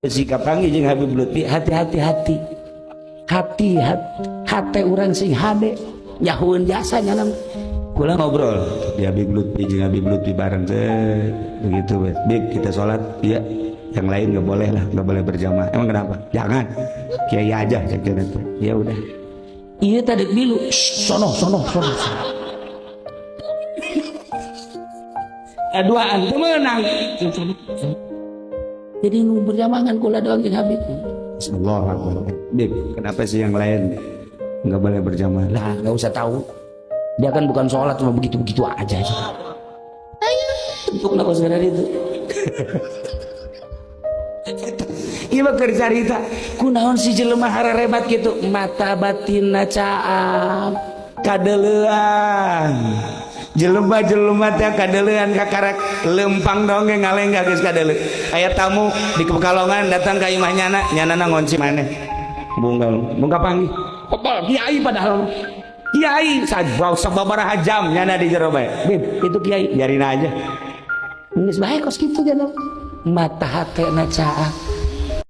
Sikap panggih jeung Habib Lutfi, hati-hati, hati hati hati hati urang sing hade nyahueun jasa nya. Kula ngobrol di Habib Lutfi jeung Habib Lutfi bareng teh begitu, "Bib, kita sholat iya, yang lain nggak boleh lah, nggak boleh berjamaah." "Emang kenapa?" "Jangan, kiai aja," cek teh. Ya udah, iya tadi milu sono sono sono sono. Duaan teu meunang, jadi nu berjamaah kula doang jeung Habib. Allah Akbar. "Bib, kenapa sih yang lain nggak boleh berjamaah?" "Lah, nggak usah tahu, dia kan bukan sholat, cuma begitu-begitu aja." Ayo bentuk nak sekarang itu. Iya mah keur carita kunaon si jelema harerebat gitu, mata batinna caam, kadeleuan jelema-jelema teh, kadeleuan kakarak lempang dongeng ngalenggah geus kadeleu. Aya tamu di Pekalongan datang ka imah nyana, nyanana ngonci maneh bunggal bungka panggih kebal kiai, padahal kiai sajau sababaraha jam nyana di jero bae. "Bib, itu kiai, biarin aja." Geus bae kos kitu jana, mata hatena caang.